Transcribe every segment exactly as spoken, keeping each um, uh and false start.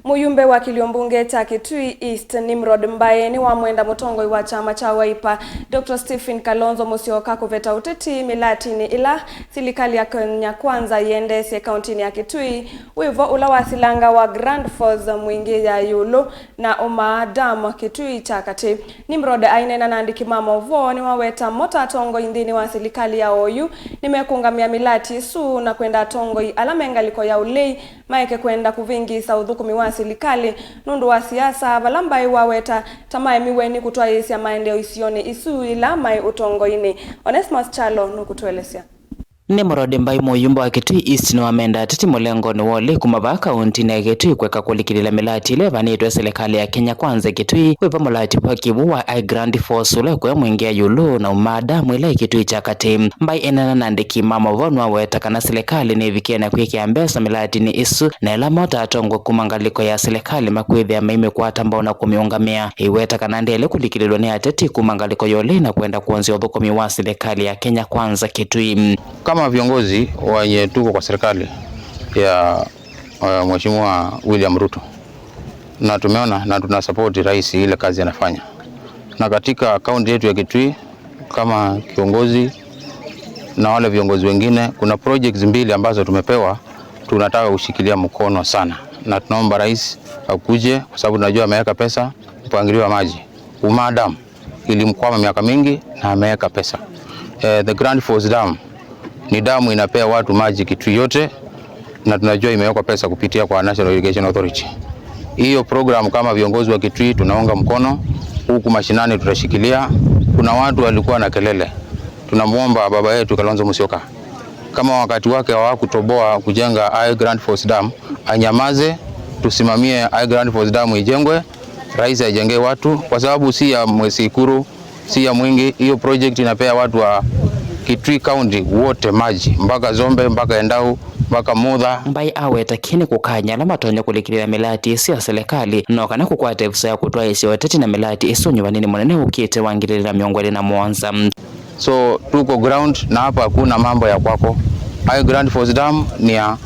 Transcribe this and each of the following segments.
Mũyumbe wa kĩlio mbunge kya Kitui East, Nimrod Mbai, nĩwamwenda mũtongoi wa kyama kya Wiper, Doctor Stephen Kalonzo Musyoka, kũveta ũteti mĩlatinĩ ĩla silikalĩ ya Kenya Kwanza yĩendeesye kauntinĩ ya Kitui, wĩvo ũla wasilanga wa Grand Falls Mwingĩ ya ĩũlũ na Umaa Dam Kitui kya katĩ. Nimrod aineena na andĩki ma maũvoo nĩwaweta mo ta atongoi nthĩnĩ wa silikalĩ ya oyu nĩmekũngamĩa mĩlati ĩsu na kwenda atongoi ala me ngalĩko ya ũlei maeke kwenda kũvĩngĩĩsa ũthũkũmi wa silikalĩ nũndũ wa siasa, vala Mbai waweta ta maemiwe nĩ kũtwaĩĩsya maendeeo isionĩ isu ila maĩ ũtongoinĩ. Onesmus Kyalo nũkũtũelesya. Nimrod Mbai, mũyumbe wa Kitui East, nĩwamenda ateti mũlengonĩ wa ũlei kuma vaa kauntinĩ ya Kitui kũeka kũlikĩlĩla mĩlati ĩla ĩvanĩtwe silikalĩ ya Kenya Kwanza Kitui, wĩva mũlati wa kĩw'ũ wa I Grand Falls ũla ũkũya Mwingĩ ya ĩũlũ na Umaa Dam ĩla ĩ Kitui kya katĩ. Mbai eneena na andĩki ma maũvoo nĩwaweta kana silikalĩ nĩvikie na kwĩkĩa mbesa mĩlatinĩ ĩsu, na ĩla mo ta atongoi kuma ngalĩko ya silikalĩ makwĩthĩa maimĩkwata mbau na kũmĩũngamĩa. Aiweta kana ndĩaĩle kũlikĩlĩlwa nĩ ateti kuma ngalĩko ya ũlei na kwenda kwonzya ũthũkũmi wa silikalĩ ya Kenya Kwanza Kitui. Kama viongozi wenye tuko kwa serikali ya, eh, Mheshimiwa William Ruto, na tumeona na tuna support rais ile kazi anafanya, na katika kaunti yetu ya Kitui, kama kiongozi na wale viongozi wengine, kuna projects mbili ambazo tumepewa, tunataka kushikilia mkono sana, na tunaomba rais akuje, kwa sababu tunajua ameweka pesa, mpangilio wa maji. Umaa Dam ilimkwama miaka mingi na ameweka pesa. Eh, the Grand Falls Dam ni damu inapea watu maji Kitui yote, na tunajua imewekwa pesa kupitia kwa National Irrigation Authority. Hiyo program kama viongozi wa Kitui tunaunga mkono, huku mashinani tutashikilia. Kuna watu walikuwa na kelele, tunamwomba baba yetu Kalonzo Musyoka, kama wakati wake hawakutoboa kujenga I Grand Falls Dam, anyamaze, tusimamie I Grand Falls Dam ijengwe, rais ajengee watu, kwa sababu si ya Mwesikuru, si ya Mwingi. Hiyo project inapea watu wa Kitui County wote maji, mpaka Zombe, mpaka Endau, mpaka Mutha. Mbai aweta kĩĩ nĩ kũkany'a ala matonya kũlikĩlĩla mĩlati ĩsu ya silikalĩ, no kana kũkwata ĩvuso ya kũtwaĩĩsya ũteti na mĩlati ĩsu nyuvanĩnĩ mũnene ũkĩte wa ngili ilĩ na mĩongo ĩlĩ na mũonza. So tuko ground na hapa hakuna mambo ya kwako. Hayo Grand Falls Dam ni ya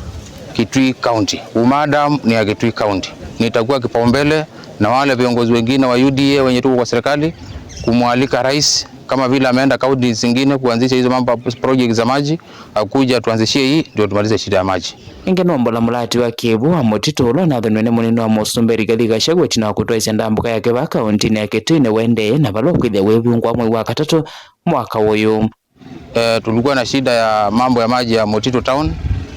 Kitui County. Umaa Dam ni ya Kitui County. Nitakuwa kipaumbele na wale viongozi wengine wa U D A wenye tuko kwa serikali kumwalika rais, kama vile ameenda kaunti zingine kuanzisha hizo mambo, project za maji, akuja tuanzishie hii ndio tumalize shida ya maji. Ĩngĩ nũmbũla mũlati wa kĩw'ũ wa mũtitũ ũla ũnathaniwe nĩ mũnini wa mũsumbĩ Rigathi Gachagua ĩtina wa kũtwaĩsya ndambũka yake vaa kauntinĩ ya Kitui nĩwendee na vala ũkwĩthĩa wĩvingwa mwei wa katatũ mwaka ũyũ. Eh, tulikuwa na shida ya mambo ya maji ya Mutito Town,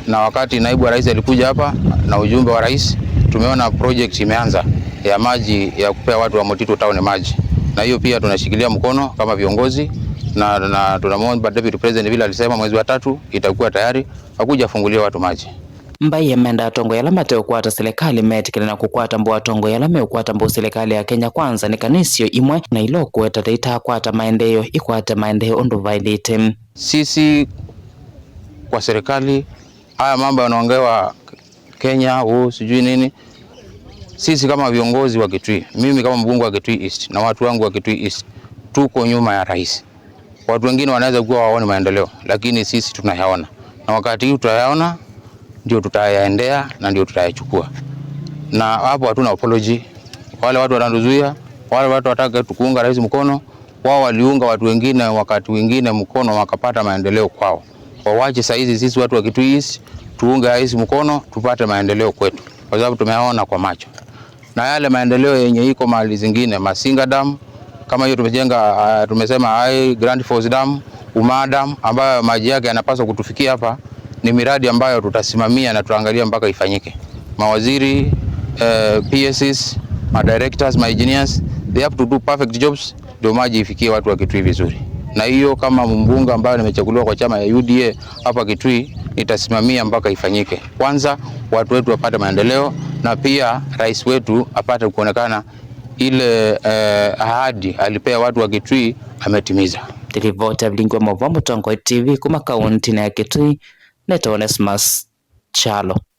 na wakati naibu wa rais alikuja hapa na ujumbe wa rais, tumeona project imeanza ya maji ya kupea watu wa Mutito Town maji, na hiyo pia tunashikilia mkono kama viongozi, na, na tunamwomba Deputy President vile alisema mwezi wa tatu itakuwa tayari, akuja afungulie watu maji. Mbai amenda atongoi ala mateũkwata silikalĩ metĩkĩle na kũkwata mbau atongoi ala meũkwata mbau silikalĩ ya Kenya Kwanza nĩ kana isio imwe na ila ũkũweta ta itaakwata maendeeo ikwate maendeeo ũndũ vaĩlĩte. Sisi kwa serikali, haya mambo yanaongewa Kenya, huu sijui nini, sisi kama viongozi wa Kitui, mimi kama mbunge wa Kitui East na watu wangu wa Kitui East, tuko nyuma ya rais. Watu wengine wanaweza kuwa waone maendeleo, lakini sisi tunayaona, na wakati huu tutayaona, ndio tutayaendea na ndio tutayachukua, na hapo hatuna apology. Wale watu wanatuzuia, wale watu wataka tukuunga rais mkono, wao waliunga watu wengine wakati wengine mkono wakapata maendeleo kwao. Wawache saizi sisi watu wa Kitui East tuunge rais mkono tupate maendeleo kwetu, kwa sababu tumeyaona kwa macho. Na yale maendeleo yenye iko mahali zingine, Masinga Dam, kama hiyo tumejenga, ah, tumesema I Grand Falls Dam, Umaa Dam, ambayo maji yake yanapaswa kutufikia hapa, ni miradi ambayo tutasimamia na tutaangalia mpaka ifanyike. Mawaziri, eh, P S Cs, ma directors, ma engineers, they have to do perfect jobs ndio maji ifikie watu wa Kitui vizuri. Na hiyo kama mbunge ambayo nimechaguliwa kwa chama ya U D A hapa Kitui, nitasimamia mpaka ifanyike. Kwanza, watu wetu wapate maendeleo, na pia rais wetu apate kuonekana ile, eh, ahadi alipea watu wa Kitui ametimiza. Ndirivota Vilingwa Mova, Mũtongoi T V, kuma kauntinĩ ya Kitui, nĩtawa Onesmus Kyalo.